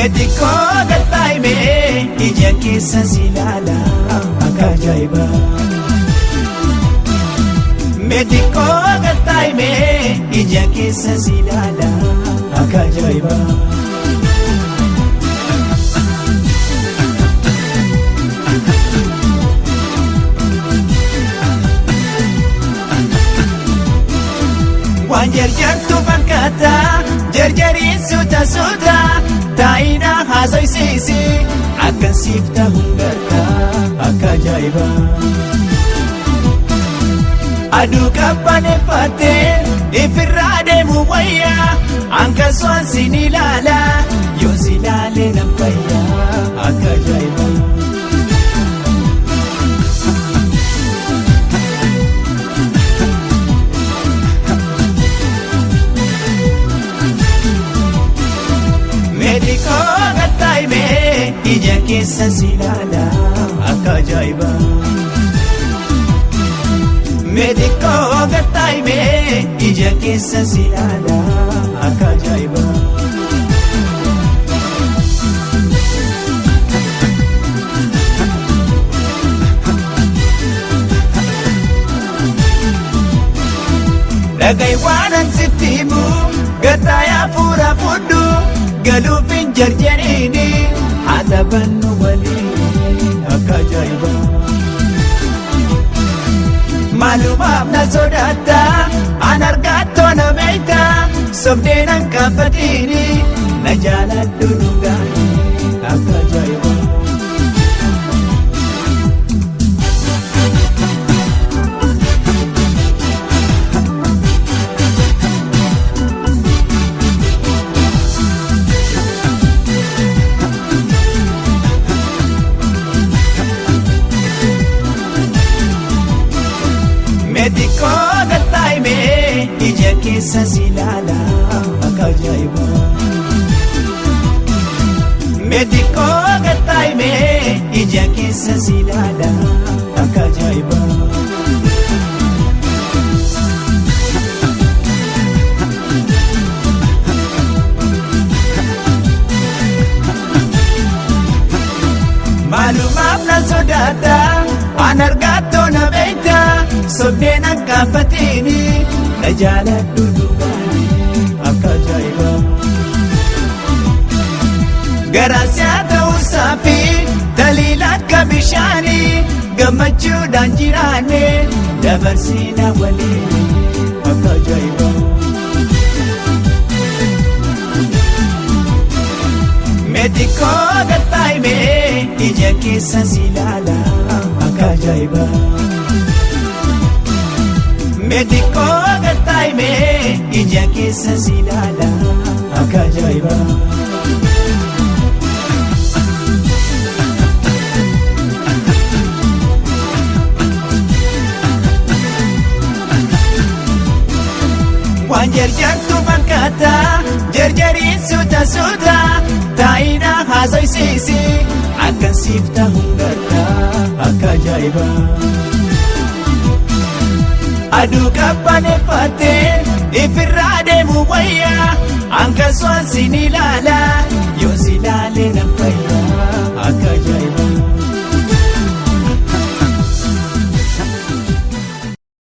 Meetikoo gattaa'imee ija keessa si ilaala akka ajaa'ibaa. Meetikoo gattaa'imee ija keessa si ilaala akka ajaa'ibaa. Waan jarjartu fakkaata jarjariin suuta suuta taa'ina haasoysiisi akkan siif ta'uun garta akka ajaa'ibaa. Aduu qabbaneeffattee ifirraa deemu wayyaa hanqasuun sin ilaala yoo si ilaalee nan fayyaa akka ajaa'ibaa. Meetikoo gattaa'imee ija keessa si ilaala akka ajaa'ibaa. Meetikoo gattaa'imee ija keessa si ilaala akka ajaa'ibaa. Dhagai waan an sitti himu gattaayaa fuura fudhu galuuf hin jarjariini haa taphannu waliin akka ajaa'ibaa. Maalumaaf na sodaatta an argattoo na beekta sobdee nan kaafatiini na jaaladhu dhugaani akka ajaa'ibaa. Meetikoo gattaa'imee ija keessa si ilaala akka ajaa'ibaa. Meetikoo gattaa'imee ija keessa si ilaala akka ajaa'ibaa. Maalumaaf na sodaata an argattoo na beekta sobdee nan kaafatiini na jaaladhu dhugaani akka ajaa'ibaa. Garaasiyaa ta'uusaa fi taliila akka bishaanii gammachuudhaan jiraanne dabarsiina waliin akka ajaa'ibaa. Meetikoo gattaa'imee ija keessa si ilaala akka ajaa'ibaa. Meetikoo gattaa'imee ija keessa si ilaala akka ajaa'ibaa. Waan jarjartu fakkaata jarjariin suuta suuta taa'ina haasoysiisi akkan siif ta'uun garta akka ajaa'ibaa. Aduu qabbaneeffattee ifirraa deemu wayyaa hanqasuun sin ilaala yoo si ilaalee nan